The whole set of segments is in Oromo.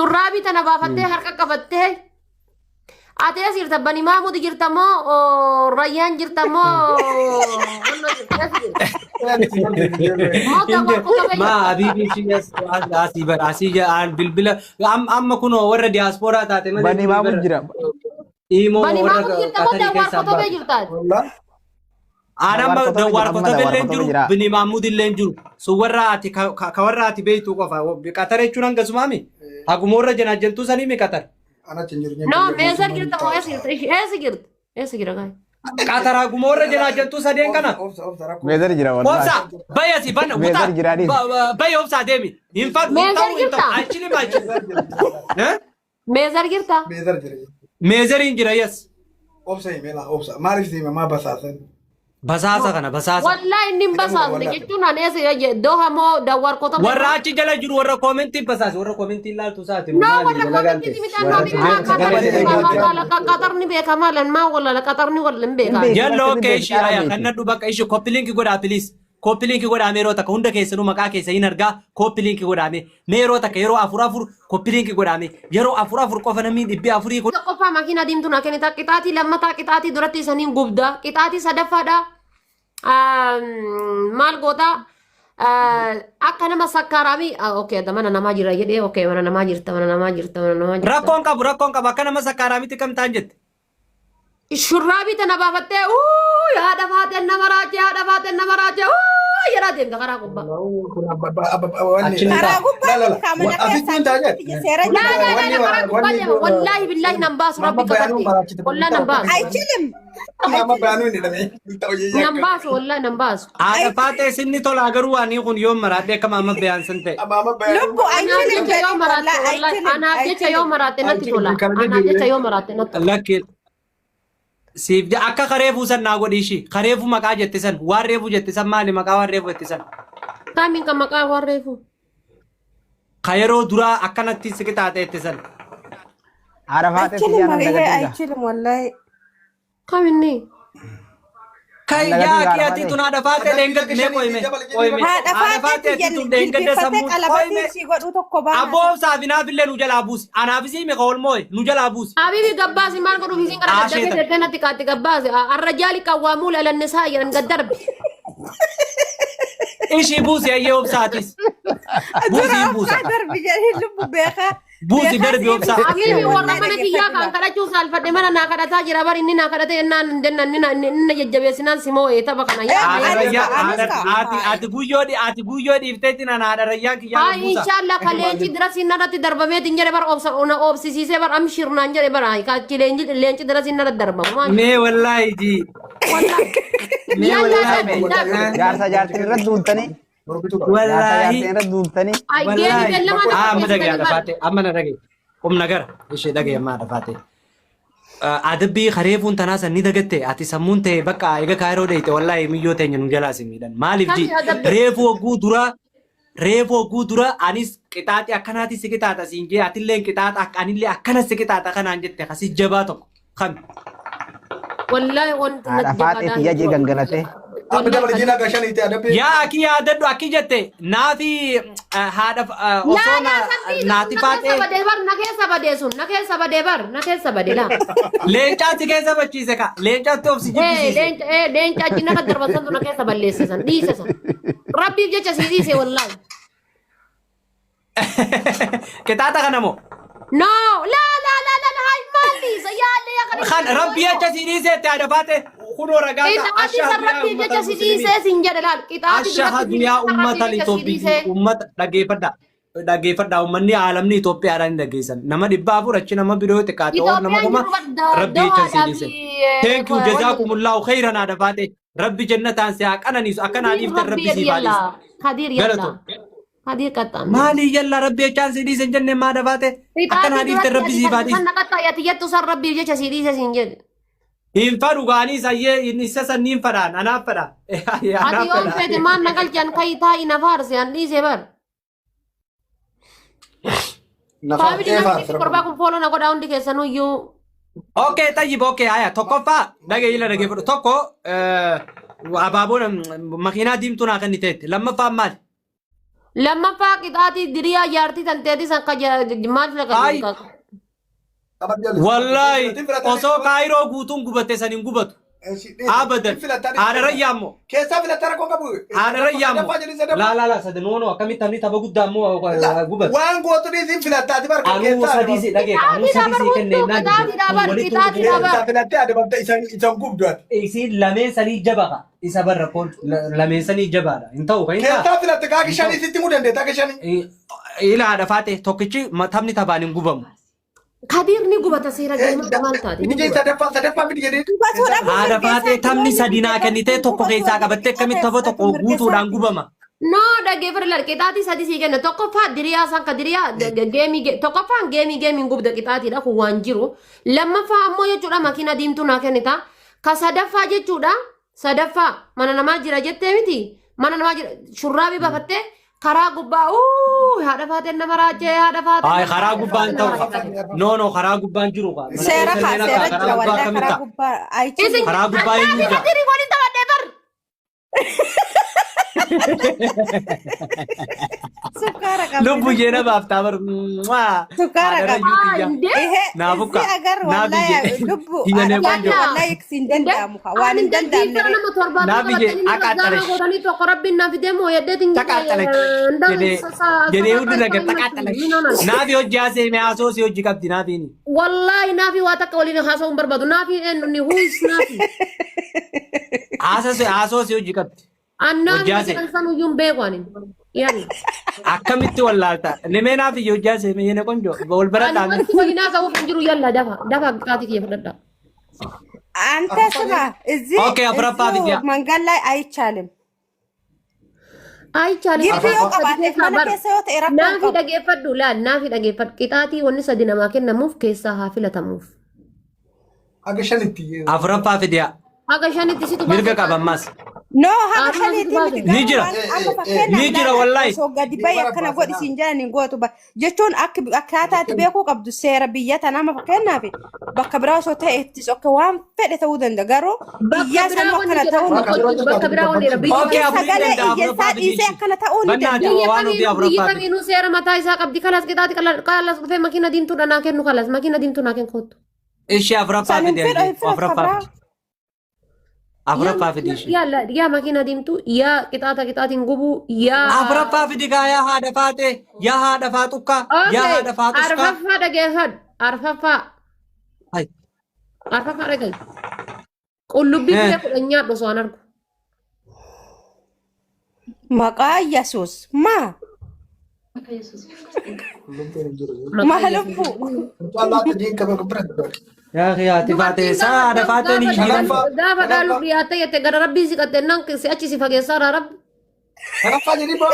Shurraabii tana baafattee harka qabattee ati as jirta Bani Maamud jirta moo oo, Rayyaan jirta moo wannoo jirta as jirta. Moo Dawwaar Kotabee Ma jirta. habibi ishii asii bara asii bilbila amma kunoo warra diyaaspooraa taate malee Bani Maamud jira. Imoo Bani warra Maamud jirta moo Qatarii Dawwaar keessaa Kotabee baate. jirta ati? Aan amma Dawwaar Kotabee Dawwaar jira, amma Kotabee Dawwaar illee hin Kotabee jiru, jira. Bini Maamud illee hin jiru. Sun warra ati ka warra ati beektu qofa. Qatar jechuun hangasumaami. Haguma warra janaajjantuu sanii mi Qatar? No, meesar jirta moo eessa jirta? Ishii eessa jirta? Eessa jira gaa'e? Qatar haguma warra janaajjantuu sadeen kana. Meezar jira Obsa, wallaahi. bayi asii bana, Meezar wuta. jira dhiis. Bayi obsaa deemi. Hin fadhu, hin Meezar ta'u, hin ta'u. jirta? Achili maachili. Eh? Meezar jirta? Meezar jira. Meezariin jira, yes. Obsa hime laa obsa. Maaliif si hime maa basaasan? Basaasa kana, basaasa. Wallaahi inni hin basaasne jechuun ani eessa jira? Doha moo Dawwaar Kotabee? Warra achi jala jiru warra koomentiin basaase, warra koomentiin laaltu isaati. No, Maali warra dalagaan koomentii ta'e? miti annoo Warra beekaa sagalee qaxarni dhaggeeffatu. beekaa qaxarni beekaa lan maa wallala qaxarni walla hin beekaa. Hin Yalla Bakka okay beeku ishii caalaa aya beeku. kan nadhu bakka ishii copy link godhaa please. Copy link godhaa mee yeroo takka hunda keessanuu maqaa keessa hin argaa copy link godhaa mee mee yeroo takka yeroo afur afur copy link godhaa mee yeroo afur afur qofa namni dhibbi afurii kun Tokkoffaa makiinaa diimtuu naa kennita qixaatii lammataa qixaatii duratti isaniin gubda qixaatii sadaffaadha maal goota akka nama sakkaaraamii okay adda mana namaa jira jedhee okay mana namaa jirta mana namaa jirta mana namaa jirta. Rakkoon qabu rakkoon qabu akka nama sakkaaraamitti kam ta'an jette. Shurraabii tana baafattee uu haadha faateen nama raachee haadha faateen nama raachee uu jedhaa deemta karaa gubbaa. Karaa gubbaa kaamana keessaa seera Laa laa laa laa karaa gubbaa deema wallaahi billaahi nan baasu rabbi kakadhe wallaahi nan baasu አይችልም nan baasu wallaahi nan baasu. Haadha faatee sinni tolaa garuu waan kun yoom maraadhe akka maama bayaan sun ta'e. ልቡ Anaaf አይችልም jecha yoo maraatte wallaahi anaaf jecha yoo maraatte natti tola anaaf jecha yoo maraatte natti tola. Lakki siif akka kareefuu san naa godhi ishii kareefuu maqaa jette san waan reefuu jette san maali maqaa waan reefuu jette san. Kamiin kan maqaa waan reefu. Ka yeroo duraa akkanatti si qixaaxe jette san. Haadha faatee አይችልም xiyyaana ይሄ dagatiin አይችልም ወላሂ Kaminni. Kan Dagatiin yaa haadha kiyyaatti faatee. tun haadha faatee dheengadde mee qoyme qoyme haadha haadha faatee faatee ati tun dheengadde jilbiiffatee sammuu qoyme qalabatii sii godhuu tokko baana abboomsaa fi naafillee nu jalaa buusi anaafis hime ka olmooye nu jalaa buusi. Habibi gabbaasi maal godhuuf isin gara Ashee gaddabee tan. tettee natti kaatti gabbaasi arrajaali qawwaamuun alannisaa jedhan gaddarbe. Ishii buusi ayyee obsaatis. Buusi dura hin buusa. obsaa darbi jedhee lubbu beekaa Buusi beekaa darbi sii obsaa. Habibi warra wallahi mana kiyyaa dhaggeeffadhu kan kadhachuu saalfadhe mana naa kadhataa jira bar inni naa kadhate ennaan jennan inni na jajjabeessinaan si moo'ee tapha kana yaa Haadha anis rayyaa ka anis haadha ka ati ati guyyoo ati guyyoo dhiifteetti naan haadha rayyaan kiyyaa Haa nu buusa. inshallah ka leenci dirasiin narratti darbameetiin jedhe bar obsa na obsisiisee bar amshir naan jedhe bar kaachi leenci leenci dirasiin narratti darbamu maal Mee wallaahi ji. wallahi Mee yalla wallaahi darbi darbi Jaarsa jaartiin irra duultanii. Jaarsa Wallaahi. jaartiin irra duultanii. ay geemi Wallaahi. beellamaa na Ah, amma dhagaye qopheessitanii haadha bar faatee amma na dhagaye. Qubna gara ishee dhagaye amma haadha faatee. Adabbii kareefuun tanaa san ni dagatte ati sammuun ta'e bakka eega kaayiroo dheeyte wallaahi miyyoo teenya nu jalaa si miidhan. Maaliif ji kami adabbii reefu hogguu dura reefu hogguu dura anis qixaaxi akkanaati si qixaaxa siin jee atilleen qixaaxa akka anillee akkana si qixaaxa kanaan jette kasi jabaa tokko kami. wallahi wanti Haadha natti faatee jabaadhaan xiyya jee gangalatee. Yaa akki yaadadhu akki jette naafi haadha osoo Laa laa san dhiise sun naati na keessa faatee badee bar na keessa badee sun na keessa badee bar na keessa badee laa. leencaatti keessa bachiise ka leencaatti of si Ee jibbisiise. leenca ee leenca achi narra darban santu na keessa balleesse san dhiise san. Rabbiif jecha si dhiise wallaahi. Qixaaxa kana moo? No laa laa laa laa laa hay maal dhiise yaalle yaa kana Kan rabbi jecha si dhiiseetti haadha faate kunoo ragaa ta'a. Qixaaxi san Ashhadu yaa rabbiif ummata jecha si musliimiin. dhiisee sin jedhe laal qixaaxi duratti Ashhadu si yaa dhiise ummata rabbiif jecha si Itoophiyaa dhiisee. ummata dhageeffadha. Dhageeffadha uummanni aalamni Itoophiyaadhaan hin dhageessan. Nama 400 achi nama biroo xiqqaate oor nama Itoophiyaan kuma jiru bar rabbi jecha si dohaadhaa dhiise. fi Thank you jazaakumullahu khayran haadha faate. Rabbi jannataan si haa qananiisu akka naa Kadiir dhiiftan rabbi rabbi siif haa yalla dhiisu. Kadiir yalla Galatoo. Kadiir qaxxaamne. Maali yalla rabbi jechaan si dhiise hin jenne maa dabaate akka naa Qixaaxi dhiiftan duratti rabbi ati siif haa san dhiisu. san naqaxxaa ati jettu san rabbiif jecha si dhiise sin jedhe. Hin fadhu gaanii sayyee inni isa sanniin fadhaan anaaf fadha. Ati Anaaf yoon fadha. feete maal na galchan kai taa'i na faarse an dhiise bar. Faamilii namni dhibbi torbaa kun fooloo na godhaa hundi keessanuyyuu. Okay, tayyib, okay, haya. Tokkoffaa dhagee ila dhagee fudhu. Tokko abaaboon makiinaa diimtuu naa kenniteetti. Lammaffaan maali? Lammaffaa qixaatii diriyaa jaartii tanteetii san ka maal Ay. filatan? Wallaahi osoo Kaayiroo guutuun gubate san hin gubatu. Abadan. Haadha rayyaa immoo. Keessaa filattee rakkoo qabu. Haadha rayyaa immoo. Sadaffaa jedhii sadaffaa. Laa laa laa sadi noonoo akkamitti namni tapha guddaa immoo gubatu. Waan gootu dhiisiin filattaati barka Anuu sadii si dhagee anuu Qixaatii sadii si kennee dhabar naan qixaatii dhabar qixaatii dhabar. Keessaa filattee adabamte isan gubdu ati. Isiin lameen sanii jabaadha. Isa barra koon lameen sanii jabaadha. Hin ta'u kan hin ta'a. Keessaa filatte kaaki shanii sitti himuu dandeetta akka shanii. Ila haadha faate tokkichi taphni taphaan hin gubamu. Kadiir ni gubata seera galma maal taate? Ni Miti gubata. sadaffaa sadaffaa miti jedhee. Haadha faatee taphni sadi naa kennitee tokko keessaa qabattee akkamitti tapha tokko guutuudhaan gubama. No dhaggeeffadhu laal qixaatii sadii sii kenna tokkoffaa diriyaa san ka diriyaa geemii tokkoffaan geemii geemiin gubda qixaatiidha kun waan jiru lammaffaa ammoo jechuudha makiina diimtuu naa kennita ka sadaffaa jechuudha sadaffaa mana namaa jira jettee miti mana namaa jira shurraabii bafattee karaa gubbaa uu haadha faateen nama raajee haadha faateen Hayi nama karaa raajee gubbaan nama ta'u. raajee. No no karaa gubbaan jiru kaa. Mana Seera keessa kaa illee seera karaa jira gubbaa wallahi akkamitti karaa ta'a? gubbaa ayichi Isin Karaa gubbaa eenyu anaafi jira? Kadirii waliin taphadhee bar. Sukkaara qabdi. Lubbu ishee na baaftaa bar. Sukkaara Haadha qabdi. rayyuu tiyya. Indee Ihe Naa bukka. እዚህ አገር Naa ወላሂ biyye. ልቡ Tiyya nee ቆንጆ. ወላሂ hin danda'amu ka waan hin danda'amne nama torbaatama Naa biyye qabatanii nama aqaaxxalesh. zaama godhanii tokko rabbiin naaf fidee moo yeddeetiin Taqaaxxalesh. Jedhee jedhee hundi naga taqaaxxalesh. Naafi hojii haasee mee haasoo si hojii qabdi naafiini. Wallaahi naafi waa takka waliin haasa'uu hin barbaadu. Naafi eenyu who is naafi? Haasoo si hojii qabdi. Annaafi Hojii haasee. kan san iyyuu hin beeku ani. Yaani. Akkamitti wallaalta? Limee naafi hojii haasee mee yene ቆንጆ wal bira Ani taa'ame. wanti waliin haasa'uuf hin jiru yalla dafa dafa qixaatii kiyya fudhadhaa. አንተ ስማ እዚህ Okay afuraffaa እዚሁ fidyaa. መንገድ ላይ አይቻልም። Ayichaan Gibbii yoo qabaateef mana keessa yoo ta'e rakkoo hin Naafi qabu. dhageeffadhu laal naafi dhageeffadhu qixaatii wanni sadi namaa kennamuuf keessaa haa filatamuuf. Akka shanitti. Afuraffaa fidyaa. Haga shanitti situ Mirga qaba ammas. No haga Qaama shaniitii miti Ni garuu jira. waan amma fakkeenyaaf Ni jira laala wallahi. osoo gadi bahi akkana godhi siin jedhan hin gootu ba jechuun akka akkaataa itti beekuu qabdu seera biyya tanaa amma fakkeenyaaf bakka biraa osoo ta'e ittis akka waan fedhe ta'uu danda'a garuu Bakka iyyaa biraa sanuu wanni akkana jedhamu ta'uu ni tokko jiru. Bakka biraa wanni jedhamu. Biyya Okay afurii sagalee danda'a iyyeessaa afuraffaa dhiisee fidii. akkana ta'uu ni Bannaati danda'a. Biyya waan ofii kamiinuu biyyi afuraffaa fidi. kamiinuu seera mataa isaa qabdi. Kalas qixaati kalas dhufee makiina diimtuudha naa kennu kalas makiina diimtuu naa kennu kottu. Ishee afuraffaa San hin fidi fedhu hin fedhu afuraffaa kabraa. fidi. Afuraffaa fidi ishee. Yaa yaa makiina diimtuu yaa qixaata qixaatiin gubuu yaa. Afuraffaa fidi gaa yaa haadha faatee yaa haadha faaxukkaa yaa Okay haadha faaxuskaa. arfaffaa dhageeffadhu arfaffaa Hai. arfaffaa dhagahi. Qullubbii Eh. filee kudhan nyaadhu osoo an argu. Maqaa Yesuus maa maa lubbuu. Yaa haati faatee Dubartiin saa haadha gaafa faateen hin jiran. Shanaffaa. gaafa dhaaluuf dhiyaattee jette gara rabbii si qaxxe naan si achi si fageessaa raa rabbi. Shanaffaa jedhii boo.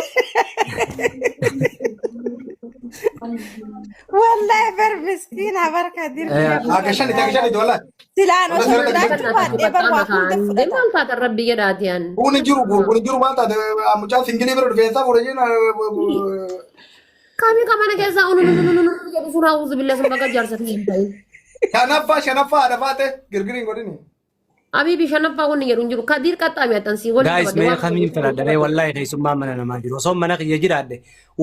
Wallahi bar miskiina barka dirqee. Akka shanitti akka shanitti wallahi. Silaan osoo Seera jiraachuu baadhee bar waa hunda fudhata. Maal taatan rabbi jedhaati an. Kun hin jiru kun hin jiru maal taate mucaa singilii bira dhufee isaa fuudhee Kamii kamana keessaa unu jedhu sun hawuzu billa sun bakka jaarsa fi hin ta'in. Shanaffaa shanaffaa haadha faate girgiriin godhini. Abiibi shanaffaa wanni jedhu hin jiru. Kadiir qaxxaame attan sii waliin Guys qabadde mee waan kamiin filadha wallahi keessummaa mana namaa jiru osoo mana kiyya jiraadhe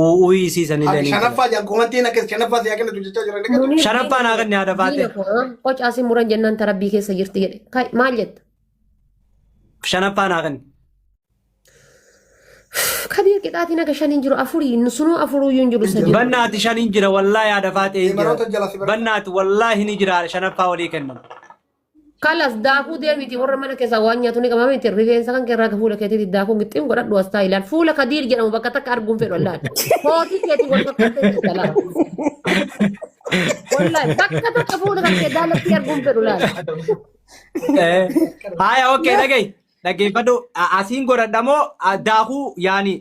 uuyii siisanillee ni fila. Shanaffaa jaan komantiin akkas shanaffaa siyaa kennitu jechaa jiran ni kennitu. Shanaffaa naa kenni haadha faate. Qocaasii muran jennaan tarabbii keessa jirti jedhe. Kai maal jetta? Shanaffaa naa kenni. Kadiir qixaatiin akka shaniin jiru afurii sunuu afuruyyuu hin jiru sadi. Bannaati shaniin jira wallahi haadha faatee hin Maroota jira. jala si bara. Bannaati wallahi ni jira shanaffaa walii kennan. Kalas daakuu deemiti warra mana keessaa waan nyaatu ni qaba miti rifeensa kan keerraa fuula keetiitti daakuu gixxiin godhadhu as taa'e ilaal fuula kadiir jedhamu bakka takka arguun fedhu wallahi. Kootii keetii wal fakkaatee jirta laal. Wallahi bakka takka fuula kan kee daalatti arguun fedhu laal. Haya okay dhagahi dhaggeeffadhu asiin godhadha moo daakuu yaani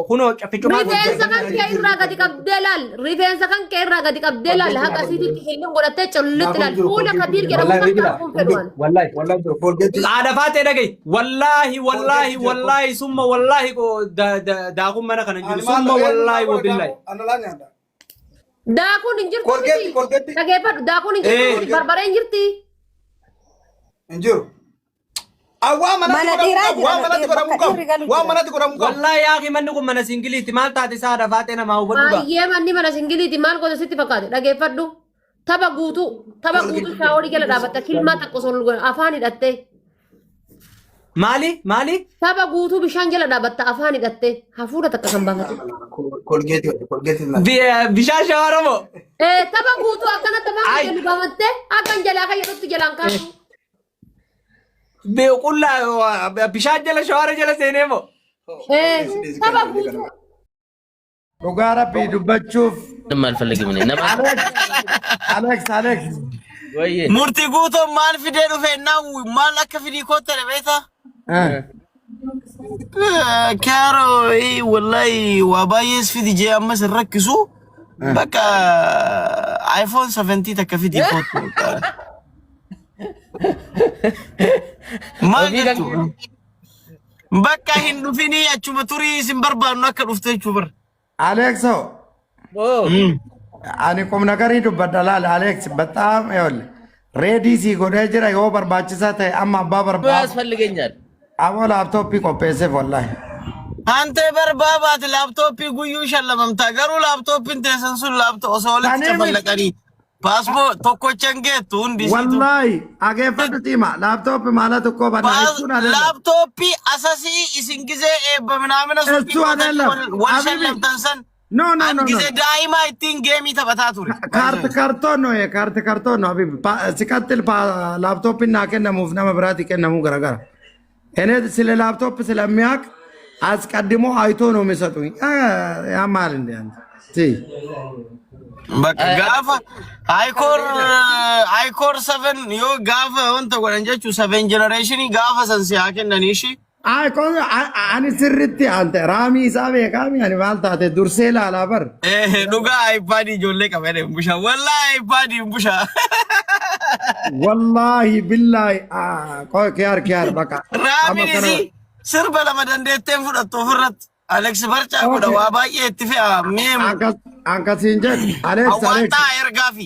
kunoo ficumaa Rifeensa kan kee irraa gadi qabdee laal rifeensa kan kee irraa gadi qabdee laal haqa asiitti hillin godhattee collitti laal fuula kadiir jedhamu bakka arguun fedhu an. Wallahi. Wallahi jiru Colgate. Haadha faatee dhagahi wallahi wallahi wallahi summa wallahi daakuun mana kana hin jiru summa wallahi wabillahi. Ana laa nyaata. Daakuun hin jirtu Colgate miti. Colgate Dhageeffadhu daakuun hin jirtu Eh. miti barbareen jirti. hin jiru. Waan manatti Mana godhamuu dhiiraa qabu. Waan jira manatti bakka godhamuu qabu. dhiirri galu Waan jira. manatti godhamuu qabu. Wallaahi yaa manni kun mana singiliiti maal taate isaa haadha faaxee namaa hubadhu gaa. Baay'ee manni mana singiliiti maal goota sitti fakkaate dhageeffadhu. Tapha guutuu tapha guutuu shaaworii jala dhaabatta kilmaa takka osoo hin godhin afaan hidhattee. Maali maali? Tapha guutuu bishaan jala dhaabatta afaan hidhattee hafuura takka kan baafatu. Kolgeetii kolgeetii. Bishaan shawaara moo? Tapha guutuu akkanatti afaan Ay. kan baafattee akkan jalaa kan jedhutti jalaan kaasu. Qullaa bishaan jala shawaara jala seenee moo? Tapha guutuu. Dhugaa rabbii dubbachuuf ምንም አልፈልግም እኔ ነማ Alex Alex Alex ወይ Murtii guutuun maal fidee dhufeennaa maal akka fidii koottane beektaa? Kaaroo wallahi waa baay'ees fidi jee ammas hin rakkisu. Bakka iPhone 17 takka fidii koottu. Maal Ofii kan jettu? Bakka hin dhufinii achuma turii isin barbaannu akka dhufte jechuu bara. Alexo ኦ ani qubna garii dubbadha laal Alex በጣም ይኸውልህ ready sii godhee jira yoo barbaachisaa ta'e amma abbaa barbaadu ያስፈልገኛል aboo laaptooppii qopheesseef wallahi. Ante barbaabaati laaptooppii guyyuu shallamamtaa garuu laaptooppiin teessan sun laaptoo osoo walitti Kanneen miti. cafallaqanii paaspoo tokkochan geettu hundi isiitu. Wallahi dhageeffadhu xiima laaptooppii ማለት እኮ በናይቱን አይደለም Laaptooppii asasii isin gisee eebba minaamina እሱ አይደለም wal ሀቢቢ shallamtan san no no an no no gisee daa'imaa ittiin geemii taphataa ture. ካርት ካርቶን ነው ካርት ካርቶን ነው ሀቢቢ ሲቀጥል ላፕቶፕ እና kennamuuf nama biraati kennamuu garagara እኔ ስለ ላፕቶፕ ስለሚያውቅ አስቀድሞ አይቶ ነው የሚሰጡኝ። ያማል እንደ አንተ ሲ Bakka gaafa iCore 7 yoo gaafa wanta godhan jechuu 7 generation gaafa san si haa kennanii ishii. አይ ቆይ ani sirriitti ante raamii isaa beekaami ani maal taate dursee laalaa bar Dhugaa iPad ijoollee qaba jedhee hin bushaa. Wallaahi iPad hin bushaa. wallaahi billaahi ቆይ ኪያር ኪያር በቃ amma Raamiin kana isii sirba lama dandeetteen fudhattu ofirratti. Alex Barcaa godha Okay. waa baay'ee itti fe'a. Mee akkasiin jedhu Alex Alex hawwataa ergaa fi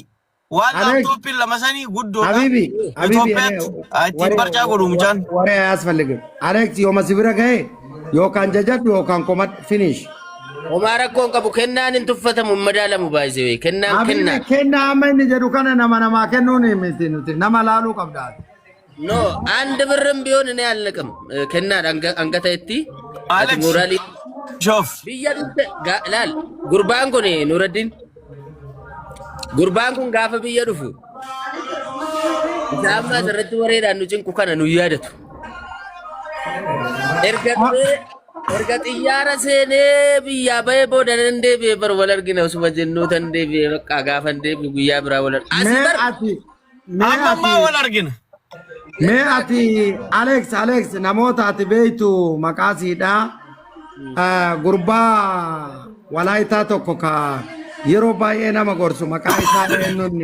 waan Alex laaptooppiin lama sanii guddoodha. ሀቢቢ ሀቢቢ Itoophiyaatti ittiin barcaa godhu mucaan. ወሬ አያስፈልግም። አሌክስ yooma si bira gahe yookaan jajadhu yookaan komadhu finish. Homaa rakkoon qabu kennaan hin tuffatamu hin madaalamu baay'isee kennaan Habibi kennaa. kennaa amma inni jedhu kana nama namaa kennuun miti nuti nama laaluu qabda. No አንድ ብርም ቢሆን እኔ አልንቅም። Kennaan hanga ta'etti ati Alex mooraalii Shoof. biyya dhufte laal gurbaan kun Nuraddiin gurbaan kun gaafa biyya dhufu isa amma asirratti wareedhaan nu cinqu kana nu yaadatu. Erga dhufee erga xiyyaara seenee biyyaa bahee booda nan deebi'ee bar wal argina osuma jennuu tan deebi'ee bakka gaafa hin deebi'u guyyaa biraa wal argina. Asii Mee bar ati mee Amma ati ammaa wal argina. mee ati Alex Alex namoota ati beeytu maqaa siidhaa gurbaa walaayitaa tokko ka yeroo baay'ee nama gorsu maqaa isaa eenyuun